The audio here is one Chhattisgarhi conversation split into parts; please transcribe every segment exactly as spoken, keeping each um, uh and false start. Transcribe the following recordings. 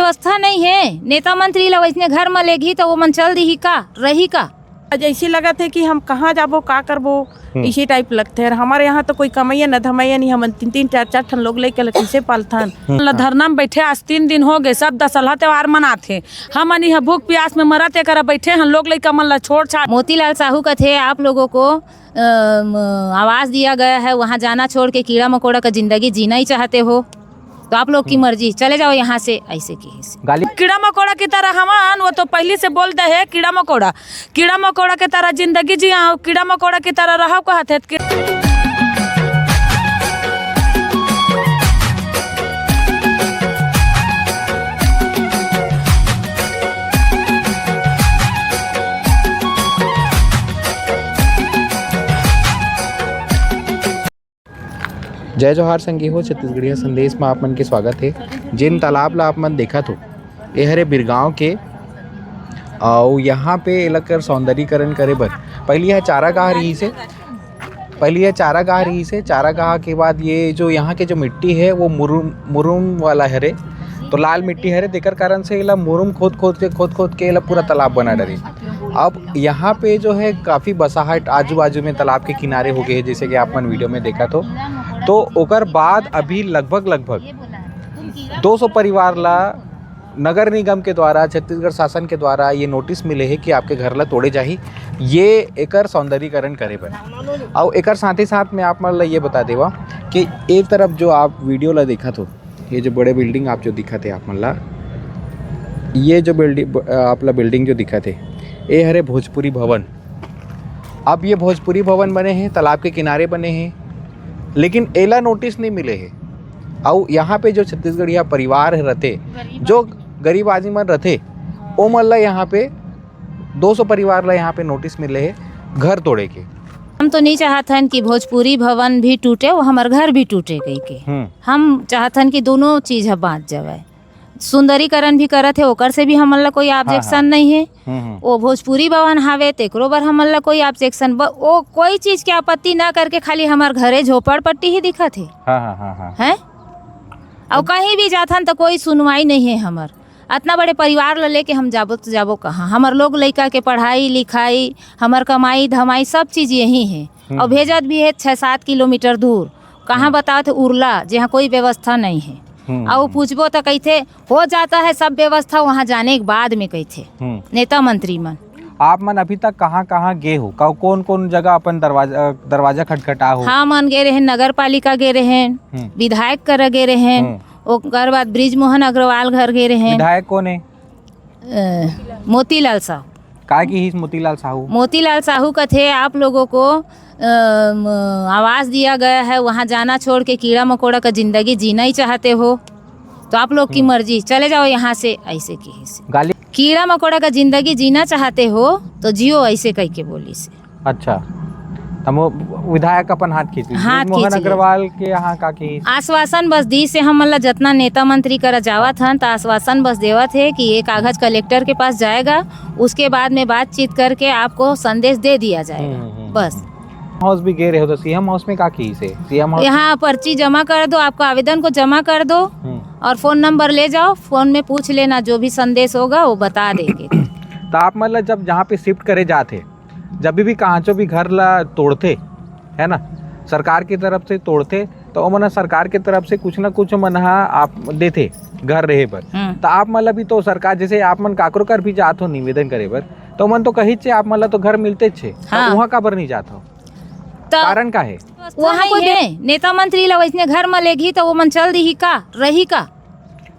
व्यवस्था नहीं है। नेता मंत्री ला वैसने घर म लेगही त वो मन चल दिही का, रही का? आज ऐसे लगत हे कि हम कहाँ जाबो, का करबो, हम्म। इसी टाइप लगथे। और हमारे यहाँ तो कोई कमैया न धमैया नहीं, हमन तीन तीन चार चार ठन लोग लइका ल कइसे पालथन? हम्म। ल धरना में बैठे आज तीन दिन हो गए, सब दशहरा त्योहार मनाथे, हमन इहाँ भूख प्यास में मरत एकरा बैठे हन, लोग लइका मन ला छोड़ छाड़। मोतीलाल साहू कथे, आप लोगों को अम, आवास दिया गया है, वहाँ जाना छोड़ के कीड़ा मकोड़ा का जिंदगी जीना ही चाहते हो तो आप लोग की हम्म। मर्जी, चले जाओ यहाँ से, ऐसे किहिस। गाली। कीड़ा मकोड़ा की तरह हमन, वो तो पहली से बोल दे है, कीड़ा मकोड़ा, कीड़ा मकोड़ा की तरह जिंदगी जिया, कीड़ा मकोड़ा की तरह रहो कहत है। कि जय जोहार संगी हो, छत्तीसगढ़िया संदेश में आप मन के स्वागत है। जिन तालाब ला आप मन देखत हो, ये हरे बिरगांव के, अउ यहाँ पे एला कर सौंदर्यीकरण करे बर पहली यह चारागाह रही से, पहली यह चारागाह रही से, चारागाह के बाद ये जो यहाँ के जो मिट्टी है वो मुरुम, मुरुम वाला हरे, तो लाल मिट्टी हरे, तेकर कारण से एला मुरुम खोद खोद के, खोद खोद के एला पूरा तालाब बना डरे। अब यहाँ पे जो है काफ़ी बसाहट आजू बाजू में तालाब के किनारे हो गए है, जैसे कि आप मन वीडियो में देखत हो। तो ओकर बाद अभी लगभग, लगभग दो सौ परिवार ला नगर निगम के द्वारा, छत्तीसगढ़ शासन के द्वारा ये नोटिस मिले है कि आपके घर ला तोड़े जाही, ये एकर सौंदर्यीकरण करे बर। अउ एकर साथ ही साथ में आप मन ला ये बता देवा कि ए तरफ जो आप वीडियो ला देखत हो, ये जो बड़े बिल्डिंग आप जो दिखत है आप मन ला, ये जो बिल्डिंग, आप ला बिल्डिंग जो दिखत है, ये हरे भोजपुरी भवन। अब ये भोजपुरी भवन बने हैं, तालाब के किनारे बने हैं, लेकिन एला नोटिस नहीं मिले है। अउ यहाँ पे जो छत्तीसगढ़िया परिवार है रहते, जो गरीब आदमी मन रहते, ओ मन ला यहाँ पे दो सौ परिवार ला यहाँ पे नोटिस मिले है घर तोड़े के। हम तो नहीं चाहत हन कि भोजपुरी भवन भी टूटे, वो हमर घर भी टूटे कहिके। हम्म। हम चाहत हन कि दोनों चीज ह बाँच जावय। सुंदरीकरण भी करत हे, ओकर से भी हमन ला कोई हाँ, ऑब्जेक्शन हाँ। नहीं है। हम्म, हम्म। वो भोजपुरी भवन हावे, तेकरो बर हमन ला कोई ऑब्जेक्शन, ब-, वो कोई चीज के आपत्ति ना करके खाली हमर घरे झोपड़ पट्टी ही दिखत हे। हाँ, हाँ, हाँ, हाँ। हैं? अउ अब कहीं भी जाथन तो कोई सुनवाई नहीं है हमर। अतना बड़े परिवार ला लेके हम जाबो तो जाबो कहाँ? हमर लोग लइका के पढ़ाई लिखाई, हमर कमाई धमाई सब चीज यही है। हम्म। अउ भेजत भी है छः सात किलोमीटर दूर। कहाँ हम्म। बतावत हे उरला, जहाँ कोई व्यवस्था नहीं है। हम्म, अउ हम्म। पूछबो तो कहिथे, "हो जाता है सब व्यवस्था वहाँ जाने के बाद में," कहिथे हम्म। नेता मंत्री मन। आप मन अभी तक कहाँ-कहाँ गे हो? का-, कौन-कौन जगह अपन दरवाजा, दरवाजा खटखटा हो? हाँ, मन गे रहे, नगर पालिका गे रहे, हम्म। विधायक करा गे रहे, हम्म। ओकर बाद बृजमोहन अग्रवाल घर गे रहे। विधायक कौन है? अ, मोतीलाल साहू। काय किहिस मोतीलाल साहू? मोतीलाल साहू कथे, "आप लोगों को, अ, म, आवास दिया गया है, वहाँ जाना छोड़ के कीड़ा मकोड़ा का जिंदगी जीना ही चाहते हो, तो आप लोग की हम्म। मर्जी, चले जाओ यहाँ से," ऐसे किहिस। गाली। "कीड़ा मकोड़ा का जिंदगी जीना चाहते हो, तो जियो," ऐसे कह के बोलिस। अच्छा, त मो-, विधायक अपन हाथ खींच ली। हाथ मोहन खींच ली। अग्रवाल के यहाँ का किहिस? आश्वासन बस दिस हे हमन ला, जतना नेता मंत्री करा जावत हन, त आश्वासन बस देवत हे कि ये कागज कलेक्टर के पास जाएगा, उसके बाद में बातचीत करके आपको संदेश दे दिया जाएगा। हम्म, हम्म, बस। हम्म। हाउस भी गे रहे हो, तो सीएम हाउस में का किहिस हे? सीएम हाउस यहाँ पर्ची जमा कर दो, आपका आवेदन को जमा कर दो हम्म। और फोन नंबर ले जाओ, फोन में पूछ लेना, जो भी संदेश होगा वो बता देंगे। तो आप मतलब जब जहाँ पे शिफ्ट करे जाते, जब भी कहाँचो भी घर ला तोड़थे, है ना, सरकार की तरफ से तोड़थे, तो ओमन ह सरकार की तरफ से कुछ ना कुछ मन ह आप देथे घर रहे बर। हम्म। तो आप मन ला भी तो सरकार, जैसे आप मन काकरो कर भी जात हो निवेदन करे बर, तो ओमन तो कहिच हे, आप मन ला तो घर मिलते छे, तो हाँ। वहाँ काबर नहीं जात हो? तो कारण का है? वहाँ कोई नहीं है। नेता मंत्री ला वैसने घर में लेगी तो वो मन चल दी ही का, रही का?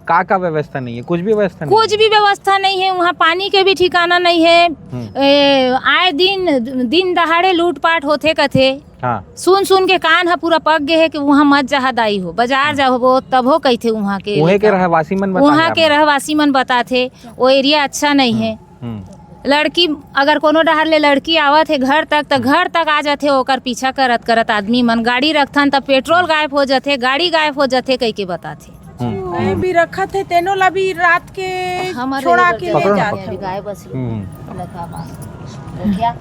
का का व्यवस्था नहीं है? कुछ भी व्यवस्था नहीं कुछ है? भी व्यवस्था नहीं है। वहाँ पानी के भी ठिकाना नहीं है। हम्म। ए, आए दिन, दिन दहाड़े लूटपाट होथे कथे। हाँ। सुन सुन के कान ह पूरा पक गे हे कि वहाँ मत जहा दाई हो, बाजार हम्म। जाबो तभो कहिथे वहाँ के उहे के लइका। रहवासी मन बताए वहाँ आप के मन। रहवासी मन बताथे, वो एरिया अच्छा नहीं है। हम्म। हम्म। लड़की, अगर कोनो डहर ले लड़की आवत हे घर तक, त घर तक आ जाथे, ओकर पीछा करत करत आदमी मन। गाड़ी रखथन त पेट्रोल गायब हो जाथे, गाड़ी गायब हो जाथे कहिके बताथे। हम्म। कोई भी रखत हे, तेनो ला भी रात के हमर छोड़ा एगो के ले पकड़ो ना, जाथे। पकड़ो। गाय बस हम्म। लखा बा। देखिया।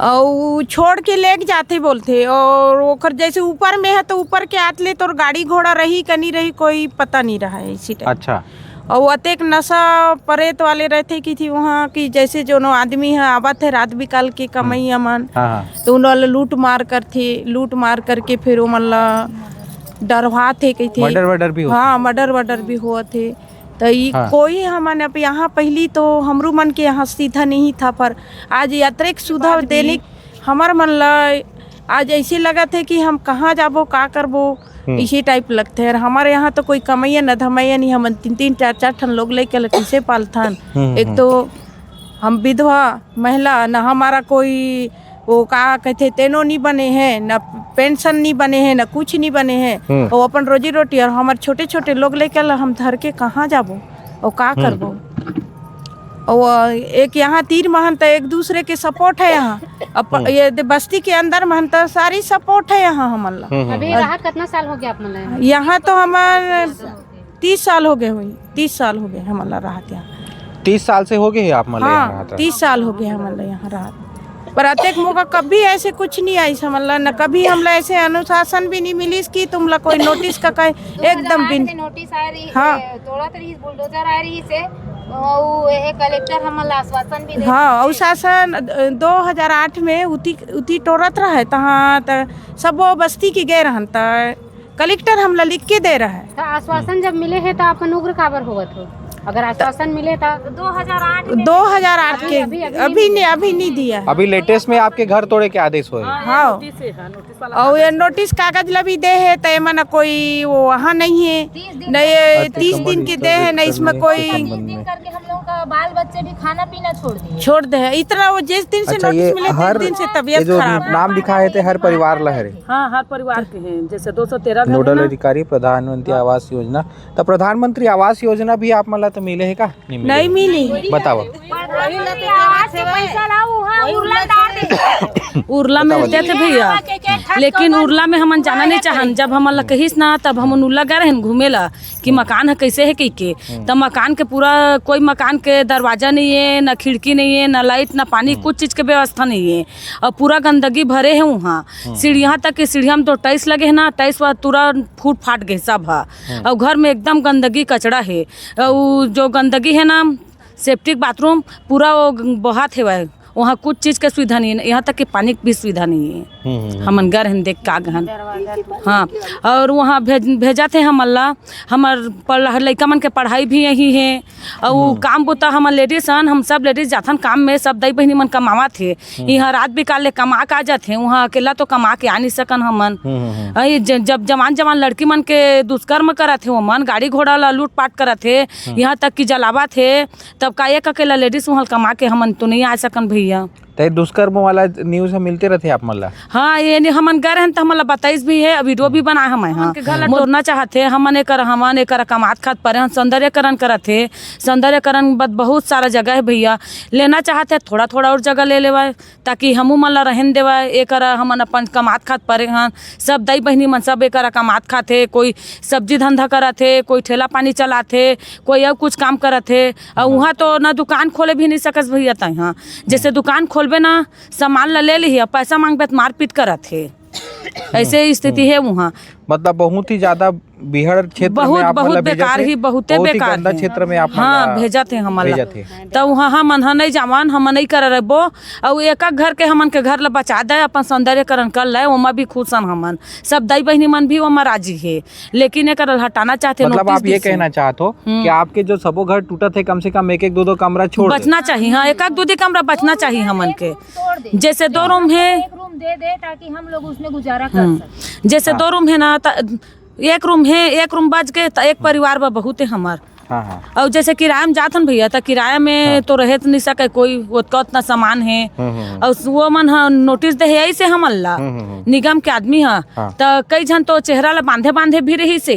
अउ छोड़ के लेग जाथे बोलथे, और ओकर जैसे ऊपर में है तो ऊपर के आत ले तोर गाड़ी घोड़ा रही का नहीं रही, कोई पता नहीं रहा है इसी टाइप। अच्छा। अउ अतेक नशा परेत वाले रहिथे कि थी वहाँ कि जैसे जोनो आदमी ह आवत हे रात बिकाल के कमइया मन, हाँ, हाँ। तो उन ला लूट मार करथे, लूट मार करके फिर ओमन ला डरवाथे कहिथे। मर्डर वर्डर भी होथे। हाँ, मर्डर वर्डर भी होवत हे। तो ई हाँ। कोई हमन अब यहाँ, पहली तो हमरू मन के यहाँ सीधा नहीं था, पर आज अतरेक सुधा देने हमर मन ला आज ऐसे लगत हे कि हम कहाँ जाबो, का करबो, हम्म। इसी टाइप लगथे। और हमारे यहाँ तो कोई कमैया न धमैया नहीं, हमन तीन तीन चार चार ठन लोग लेके ल कइसे पालथन। हम्म, एक हम्म। तो हम विधवा महिला, न हमारा कोई वो का कहथे, तेनो नहीं बने हैं, न पेंशन नहीं बने हैं, न कुछ नहीं बने हैं। हम्म। वो अपन रोजी रोटी और हमारे छोटे छोटे लोग लेके ल हम धर के कहाँ जाबो और का हम्म। करबो। और एक यहाँ तीर महन त एक दूसरे के सपोर्ट है यहाँ। अब प-, हम्म। ये दे-, बस्ती के अंदर महन त सारी सपोर्ट है यहाँ हमन ला। हम्म, हम्म, अभी हम्म। रहा कितना साल हो गया आप मन ला यहाँ? यहाँ तो हमार तीस साल हो गए हुई, तीस साल हो गए हमन ला रहत यहाँ। तीस साल से हो गए हैं आप मन ला यहाँ हाँ, रहत? तीस साल हो गए हमन ला यहाँ रहत। पर अतेक मौका कभी ऐसे कुछ नहीं आइस हमन ला, न कभी हमला ऐसे अनुशासन भी नहीं मिलिस कि तुम ला कोई नोटिस का कहे, एकदम बिन। दो हज़ार आठ में नोटिस आए रही, हाँ। ए, तोड़त रही, बुलडोजर आए रही से, अउ ए कलेक्टर हमन ला आश्वासन भी दे हाँ, रही अउ से। शासन, अ, दो हज़ार आठ में उती, उती टोरत रहे, तहाँ त सबो बस्ती के गए रहन, त कलेक्टर हमला लिख के दे रहे। त आश्वासन जब मिले हे, त अपन उग्र काबर होवत हो? अगर आश्वासन मिले, त दो हज़ार आठ में दो हज़ार आठ के अभी, अभी, अभी नहीं, अभी नहीं दिया है। अभी लेटेस्ट में आपके घर तोड़े के आदेश हुए। हाँ, हाँ। नोटिस है, हाँ, नोटिस वाला और ये कागज। नोटिस कागज ला भी दे है, त एमा ना कोई वो वहाँ नहीं है, तीस दिन न ये अच्छा, तीस दिन की दे है, न इसमें कोई तीस दिन करके हम लोगों का बाल बच्चे भी खाना पीना छोड़ दिए। छोड़ दे है। इतना वो जिस दिन से अच्छा, नोटिस ये मिले, हर, जिस दिन से तबीयत ये जो खराब। नाम लिखा है, ते हर परिवार ला हरे। हाँ, हर परिवार के हैं। जैसे दो सौ तेरह घर है नोडल ना। अधिकारी प्रधानमंत्री आवास योजना, त प्रधानमंत्री आवास योजना भी आप मन ला त मिले है का? नहीं मिले। नहीं मिली। बताओ। प्रधानमंत्री आवास के पैसा ला, वहाँ उरला डाल दे। उरला में बताओ। देते भैया, लेकिन उरला में हमन जाना नहीं चाहन। जब हमन ला कहिस ना, तब हमन उरला गए रहन घूमे ला कि मकान है कैसे है कह के। हम्म। त मकान के पूरा, कोई मकान के दरवाजा नहीं है, ना खिड़की नहीं है, ना लाइट, ना पानी, हम्म। कुछ चीज के व्यवस्था नहीं है। और पूरा गंदगी भरे है वहाँ। हम्म। सीढ़िया तक के सीढ़िया में तो टाइल्स लगे है ना, टाइल्स वहाँ पूरा फूट फाट गए सब है। हम्म। और घर में एकदम गंदगी कचड़ा है। और जो गंदगी है ना, सेप्टिक बाथरूम पूरा वो ग-, बहात हेवय। वहाँ कुछ चीज के सुविधा नहीं है, यहाँ तक कि पानी के भी सुविधा नहीं है। हम्म, हम्म, हम्म। हमन गए रहन देख का गहन। हाँ, और वहाँ भेज, भेजा थे हमन ला, हमर पढ़-, लइका मन के पढ़ाई भी यही है। और वो हम्म। काम बुता हमन लेडीज हन, हम सब लेडीज जाथन काम में, सब दई बहिनी मन कमावत हे। हम्म। यहाँ रात बिकाल ले कमा के आ जाथे, वहाँ अकेला तो कमा के आ नहीं सकन हमन। हम्म, हम्म, हम्म। अ, ये ज-, जब जवान जवान लड़की मन के दुष्कर्म करत हे, ओमन गाड़ी घोड़ा ला लूटपाट करत हे, हम्म। यहाँ तक कि जलावत हे, तब का एक अकेला लेडीज वहाँ कमा के हमन तो नहीं आ सकन भैया। त ये दुष्कर्म वाला न्यूज़ ह मिलते रथे आप मन ला? हाँ, ये नहीं, हमन गए रहन त हमन ला बताइस भी है, वीडियो भी बनाए हमन, हाँ। हमन के घर ला मोड़ना चाहत हे, हमन एकर, हमन एकर कमात खात परे हन, सौंदर्यकरण करत हे, सौंदर्यकरण ब-, बहुत सारा जगह है भैया, लेना चाहत हे, थोड़ा थोड़ा और जगह ले लेवा, ताकि हमू मन ला रहन देवा, एकर हमन अपन कमात खात परे हन, सब दाई बहिनी मन सब एकर कमात खात हे, कोई सब्जी धंधा करत हे, कोई ठेला पानी चलात हे, कोई अउ कुछ काम करत हे। अउ उहाँ तो ना दुकान खोले भी नहीं सकस भैया, तै हाँ, जैसे दुकान खोलबे ना, सामान ला ले लिही, पैसा मांगबे त मारपीट करत हे। ऐसे स्थिति हे उहाँ। मतलब बहुत ही ज्यादा बिहड़ क्षेत्र में बहुत, आप मन ला बहुत भेजत बेकार हे, ही, बहुते बहुत ही बेकार गंदा हे। क्षेत्र में आप मन हाँ, ला भेजत हे हमन ला। भेजत हे। त उहाँ हमन ह नहीं जावन, हमन नहीं कर रहबो। अउ एक एक घर के हमन के घर ला बचा दे, अपन सौंदर्यकरण कर ले, ओमा भी खुश हन हमन। सब दाई बहिनी मन भी ओमा राजी हे, लेकिन एकर हटाना चाहते, मतलब नोटिस आप ये दिस हे। कहना चाहत हो हम्म। कि आपके जो सबो घर टूटत हे, कम से कम एक एक दो दो कमरा छोड़ दे। बचना चाहिए, हाँ, एक एक दो दो कमरा बचना चाहिए हमन के। तोड़ दे। जैसे दो रूम है, एक रूम दे दे, ताकि हम लोग उसमें गुजारा कर हम्म। सकें। जैसे हाँ। दो रूम है ना, त एक रूम है, एक रूम बच गए, त एक परिवार बा बहुत है हमार। हाँ, हाँ। और जैसे किराया में जात हन भैया, त किराया में हाँ। तो रहे तो नहीं सके कोई, ओतका उतना सामान है। हम्म, हम्म, हम्म। और वो मन ह नोटिस दे है ऐसे हमन ला, हम्म, हम्म, हम्म। निगम के आदमी ह, हाँ। त कई झन तो चेहरा ला बांधे बांधे भी रही से,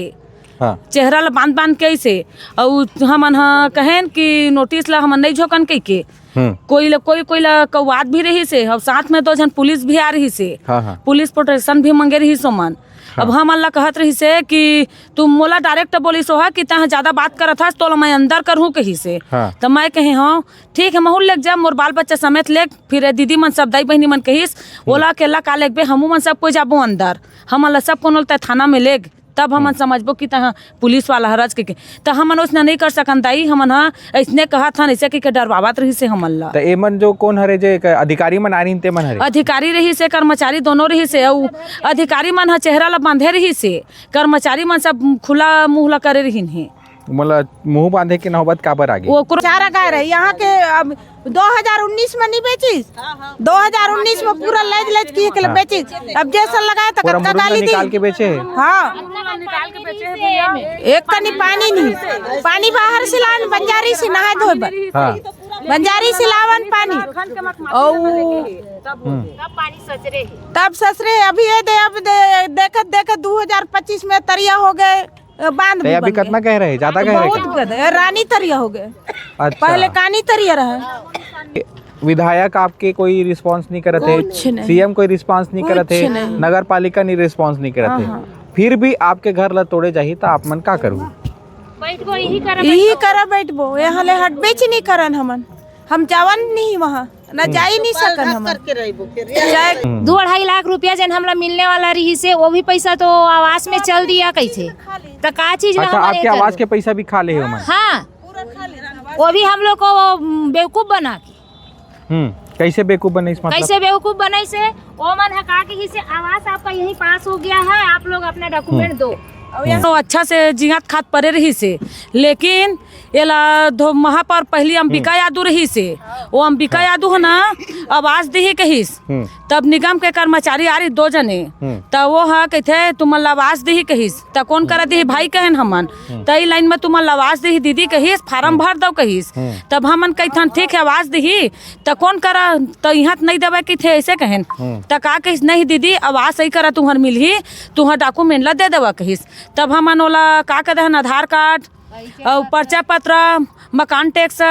हाँ। चेहरा ला बांध बांध के ऐसे, और हमन ह कहेन कि नोटिस ला हमन नहीं झोकन कह के, हम्म। कोई ला, कोई, कोई ला कौवात भी रही से, और साथ में दो झन पुलिस भी आ रही से। हाँ, हाँ। पुलिस प्रोटेक्शन भी मंगे रही सोमन। हाँ। अब हमन ला कहत रही से कि तू मोला डायरेक्ट बोली सोहा कि तैं ज्यादा बात करत हस, तोला मैं अंदर करहूँ कही से। हाँ। त मैं कहे हूँ, ठीक है, महूँ लेग जा, मोर बाल बच्चा समेत लेग, फिर ए दीदी मन सब दाई बहिनी मन कहिस, हम्म। ओला अकेला का लेगबे, हमू मन सब कोई जाबो अंदर, हमन ला सब कोनो ल तैं थाना में लेग। तब हमन हम्म। समझबो कि तहाँ पुलिस वाला हरज के, के। त हमन ओसने नहीं कर सकन दाई, हमन ह अइसने कहत हन, अइसे कहिके डरवावत रहिस हे हमन ला। त एमन जो कोन हरे, जे एक अधिकारी मन आ रहिन, ते मन हरे? अधिकारी रहिस हे, कर्मचारी दोनों रहिस हे, अउ अधिकारी मन ह चेहरा ला बांधे रहिस हे, कर्मचारी मन सब खुला मुंह ला करे रहिन हे। मतलब मुंह बांधे के नौबत काबर आ गे? ओकरो चारा गाय रहे यहाँ के, अब दो हज़ार उन्नीस में नहीं बेचिस, दो हज़ार उन्नीस में पूरा लैज लैज किए के हाँ। बेचिस। अब जैसन लगाए तो पूरा कतका मुरुंगा गाली दी। निकाल के बेचे हे? हाँ, एक तनी पानी नहीं, पानी बाहर से लान बंजारी से नहाए धोए बर, हाँ। बंजारी से लावन पानी। और हम्म। तब ससरे अभी ये दे, अब दे, देखत देखत दो हज़ार पच्चीस में तरिया हो गए, बांध ते भी अभी बन गए। कतना गहरा हे? ज्यादा गहरा हे बहुत का? गहरा, रानी तरिया हो गए। अच्छा। पहले कानी तरिया रहे। विधायक आपके कोई रिस्पांस नहीं करत हे, कुछ नहीं। सीएम कोई रिस्पांस नहीं कुछ करत हे, नहीं। नगर पालिका नहीं रिस्पांस नहीं करत हे। हाँ, हाँ। फिर भी आपके घर ला तोड़े जाही त आप मन का करहू? बैठबो, यही करब, यही करब, बैठबो, यहाँ ले हटबे च नहीं करन हमन। हम जावन नहीं वहाँ, ना जाई नहीं सकन हमन। चाहे हम्म। दो अढ़ाई लाख रुपया जेन हमला मिलने वाला रहिस हे, वो भी पैसा तो आवास में चल दिया कहिथे। त का चीज ला अच्छा, हमन आपके ये आवास करबो? के पैसा भी खा ले हे ओमन? हाँ, वो भी हम लोग को वो बेवकूफ बना के। हम्म, कैसे बेवकूफ बनाइस, मतलब? कैसे बेवकूफ बनाइस हे? ओमन ह का कहिस हे, आवास आपका यहीं पास हो गया है, आप लोग अपना डॉक्यूमेंट हम्म। दो। अब यहाँ तो अच्छा से जियत खात परे रहिस हे, लेकिन एला धो-, महापौर पहली अंबिका हम्म। यादव रहिस हे, वो अंबिका हाँ। यादव ह ना आवास दिही कहिस। हम्म। तब निगम के कर्मचारी आ रही दो जने, हम्म। त वो ह कहिथे, "तुमन ला आवास दिही," कहिस। त कोन करा दिही भाई कहेन हमन। हम्म। त ई लाइन में तुमन ला आवास दिही दीदी कहिस, फार्म हम्म। भर दव कहिस। हम्म। तब हमन कहिथन, "ठीक है, आवास दिही," त कोन करा, त इहाँ त नहीं देवे कहिथे, ऐसे कहेन। हम्म। त का कहिस, "नहीं दीदी, आवास सही करा तुम्हर मिलही, तुम्हर डॉक्यूमेंट ला दे देवा," कहिस। तब हमन ओला का कहे हन, आधार कार्ड, अउ पर्चा पत्र, मकान टैक्स,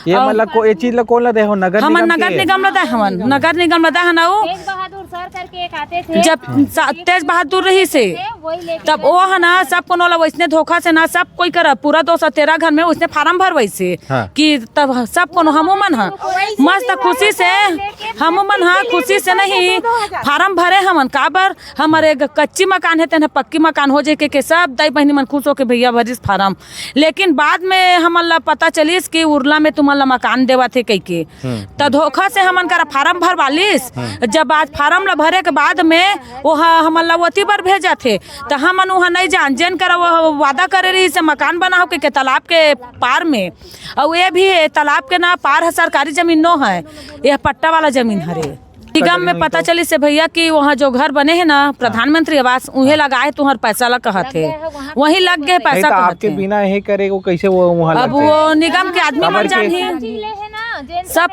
ये अउ मतलब को-, ये चीज ला कोन ला दे हो? नगर हमन निगम नगर के? निगम ला दे हवन, नगर निगम ला दे हन। अउ तेज बहादुर सर करके एक आते थे। जब सा-, तेज बहादुर रहिस हे, वही लेके तब गए। वो है ना, सब कोनो ला वैसने धोखा से ना, सब कोई करा, पूरा दो सौ तेरह घर में वैसने फार्म भरवाइस हे हाँ। कि तब सब कोनो हमू मन हा मस्त खुशी से, हमू मन हा खुशी से नहीं फार्म भरे हमन। काबर हमर एक कच्ची मकान हे, तेन ह पक्की मकान हो जाए के, के सब दाई बहिनी मन खुश होके भैया भरिस फार्म। लेकिन बाद में हमन ला पता चलिस कि उरला में तुमन ला मकान देवत हे कहिके। हम्म। त धोखा से हमन करा फार्म भरवा लिस। हम्म। जब आज फार्म ला भरे के बाद में ओहा हमन ला ओती बर भेजत हे, त हमन उहा नहीं जान, जेन करा वो वादा करे रहिस हे मकान बनाओ के, के तालाब के पार में, अउ ये भी तालाब के ना पार ह सरकारी जमीन नो है, ये पट्टा वाला जमीन हरे। निगम में पता चलिस हे भैया कि वहाँ जो घर बने हे ना, प्रधानमंत्री आवास, उहे लगाए तुहर पैसा ला कहत हे, वही लग गए नहीं पैसा तो कहत आपके हे। बिना हे करे वो कैसे वो वहाँ अब लग जाए? वो निगम के आदमी काबर मन के? जानही। सब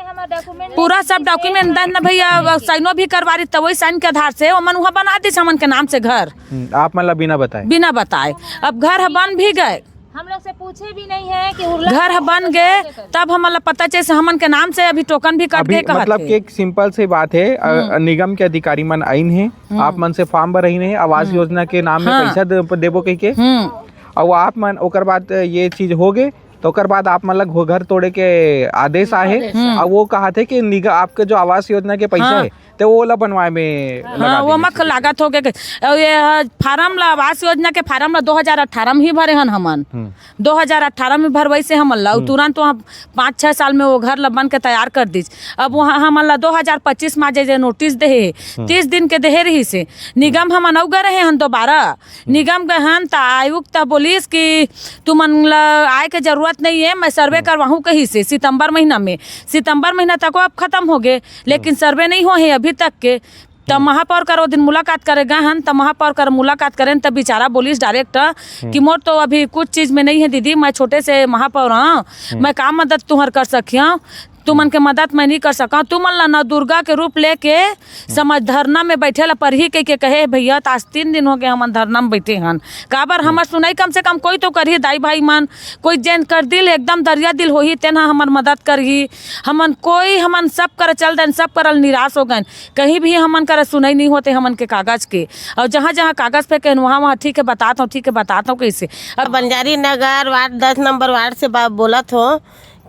पूरा सब डॉक्यूमेंट दे ना भैया, अब साइनो भी करवा रही, त वही साइन के आधार से ओमन वहाँ बना दिस हमन के नाम से घर। हम्म, आप मन ला बिना बताए? बिना बताए। अब घर ह बन भी गए। हम लोग से पूछे भी नहीं है कि उर्ला घर ह बन गए, तब हमन ला पता चलिस हमन के नाम से अभी टोकन भी कट अभी गए कहत मतलब हे। कि एक सिंपल सी बात है, अ, हम्म। निगम के अधिकारी मन आइन हे, हम्म। आप मन से फॉर्म भरइन हे, आवास हम्म। योजना के नाम में हाँ। पैसा दे-, देबो कहिके। हम्म। अउ आप मन ओकर बाद ये चीज हो गए, तो ओकर बाद आप मन ला घो-, घर तोड़े के आदेश आहे। आदेश। हम्म। अउ वो कहत हे कि निग-, आपके जो आवास योजना के पैसा हाँ। है, ते ओला बनवाए में हाँ, लगा वो देंगे मख सीधे। लागत हो गए। अउ ये ह, फार्म ला, आवास योजना के फार्म ला दो हज़ार अठारह में ही भरे हन हमन। हम्म। दो हज़ार अठारह में भरवाइस हे हमन ला, अउ हम्म। तुरंत वहाँ पाँच छह साल में वो घर ला बन के तैयार कर दिस। अब वहाँ हमन ला दो हज़ार पच्चीस में जे, जे नोटिस देहे, हम्म। तीस दिन के देहे रहिस हे। निगम हमन अउ गए रहे हन दोबारा। हम्म। निगम गए हन त आयुक्त बोलिस कि तुमन ला आए के जरूरत नहीं है, मैं सर्वे हम्म। करवाहूँ कहिस हे सितंबर महीना में। सितंबर महीना तक वो अब खत्म हो गए। लेकिन हम्म। सर्वे नहीं हो हे अभी तक के। त हम्म। महापौर कर ओ दिन मुलाकात करे गए हन, त महापौर कर मुलाकात करेन, त बेचारा बोलिस डायरेक्ट हम्म। कि मोर तो अभी कुछ चीज में नहीं है दीदी, मैं छोटे से महापौर हाँ, हम्म। मैं का मदद तुहर कर सकिया? तुमन हम्म। के मदद मैं नहीं कर सका। तुमन ला नव दुर्गा के रूप लेके हम्म। समझ धरना में बैठे ला परही कहिके कहे हे भैया, त आज तीन दिन हो गए हमन धरना में बैठे हन। काबर हम्म। हमर सुनई कम से कम कोई तो करही दाई भाई मन, कोई जेन कर दिल एकदम दरिया दिल होही, तेन ह हमर मदद करही। हमन कोई, हमन सब कर चल देन, सब करल निराश हो गएन। कहीं भी हमन कर सुनई नहीं होते हमन के कागज के। अउ जहाँ जहाँ कागज पे कहन, वहाँ वहाँ ठीक है, बतात हूँ, ठीक है, बतात हूँ, कैसे। अब बंजारी नगर वार्ड दस नंबर वार्ड से बा-, बोलत हो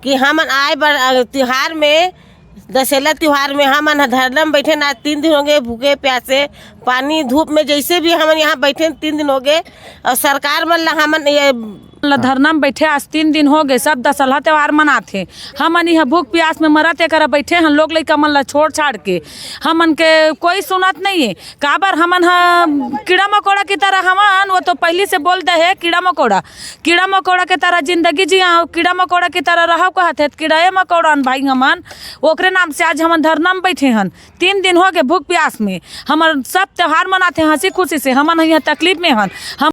कि हमन आए बर, अ, तिहार में दशहरा त्योहार में हमन ह धरना में बैठे ना, तीन दिन हो गए भूखे प्यासे, पानी धूप में, जैसे भी हमन यहाँ बैठे तीन दिन हो गए। और सरकार मन ला हमन ये ला धरना में बैठे आज तीन दिन हो गए, सब दशहरा त्योहार मनाथे। हमन यहाँ भूख प्यास में मरत एकरा बैठे हन, लोग लइका मन ला छोड़ छाड़ के। हमन के कोई सुनत नहीं है। काबर हमन ह कीड़ा मकोड़ा की तरह हमन, वो तो पहली से बोल दे है, कीड़ा मकोड़ा, कीड़ा मकोड़ा के तरह जिंदगी जिया, कीड़ा मकोड़ा की तरह रहब कहत है, कीड़ा मकोड़ा भाई हमन, ओकरे नाम से आज हमन धरना में बैठे हन। तीन दिन हो गए भूख प्यास में, हमर सब त्योहार मनाथे हंसी खुशी से, हमन यहाँ तकलीफ में हन। हम